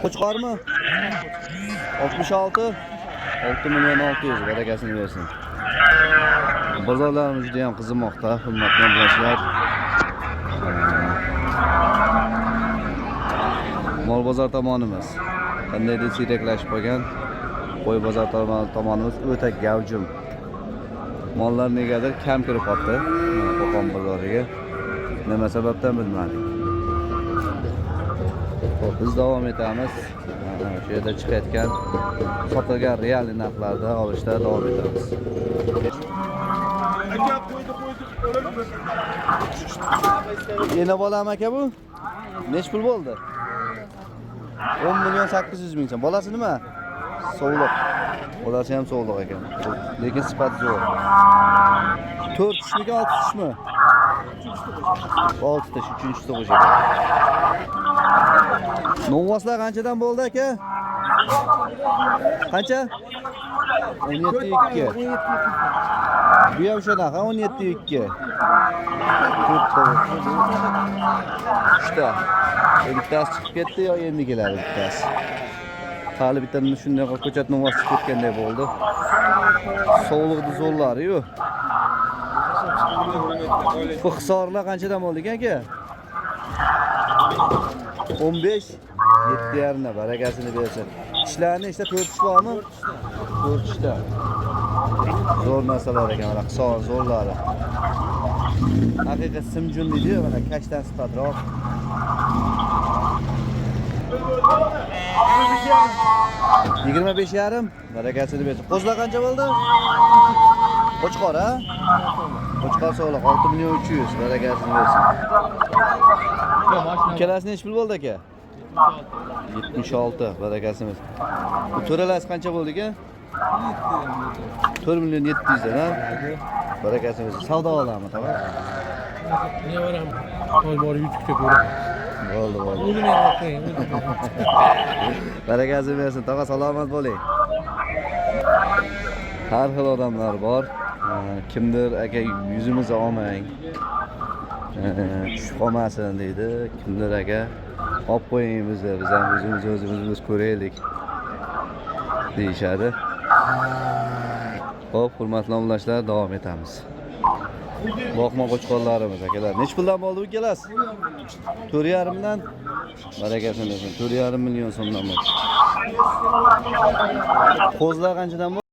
Qo'chqormi? 66. 6 million 600, barakasini bersin. Bozorlarimiz juda ham qizimoqda, hurmatli obunachilar. Mol bozor tomonimiz qandaydir siyraklashib qolgan. Qo'y bozor tomonimiz o'ta gavjum. Mollar negadir kam kirib qoldi Qo'qon bozoriga. Nima sababdan bilmadik. Xo'p, biz davom etamiz. Shu yerda chiqayotgan, sotilgan real narxlarda olishda davom etamiz. Aka, qo'ydi, qo'ydi. Yana bolami aka bu? Nech pul bo'ldi? 10 million 800 ming so'm. Bolasi nima? Sovliq. Bolasi ham sovliq ekan. Lekin sifati zo'r. 4 tishligi, 6 tishmi? 6 tish, 3-chisi qo'sh ekan. Novvoslar qanchadan bo'ldi aka? Qancha? 17.2. Bu ham shunaqa 17.2. To'rtta bo'ldi. Uchta. Bittasi chiqib ketdi yo endi keladi bittasi. Hali bitta shunday ko'chat novvos chiqib ketganday bo'ldi. Sovliqni zo'rlari-yu. Bu hisorlar qanchadan bo'ldi ekan aka? 15 7,5, barakasini bersin. Tishlarni ishda 4 tish bormi? 4 tishda. Zo'r narsalar ekan, mana hisor zo'rlari. Haqiqiy simjun deydi-yu, mana kashtan sifatroq. 25,5, barakasini bersin. Qo'zlar qancha bo'ldi? Qo'chqor, ha? Qo'chqor sog'liq 6 million 300, barakasini bersin. Ikkalasi nechi pul bo'ldi aka? 76, barakasini bersin. Bu to'ralasi qancha bo'ldi aka? 4 million 700 dan, ha? Barakasini bersin. Savdo olami, tamom? Ne var ama? Hozir borib YouTube'da ko'raman. Bo'ldi, bo'ldi. O'zim ham olib qo'ying, o'zim. Barakasini bersin. Tog'a, salomat bo'ling. Har xil odamlar bor. Kimdir aka yuzimizni olmang, tushib qolmasin deydi. Kimdir aka olib qo'ying bizni, biz ham o'zimiz o'zimiz ko'raylik deyishadi. Xo'p, hurmatli obunachilar, davom etamiz. Boqma qo'chqorlarimiz akalar. Nechi puldan bo'ldi bu ikkalasi? 4,5 dan. Barakasini bersin. 4,5 million so'mdan bo'ldi. Qo'zlar qanchadan bo'ldi?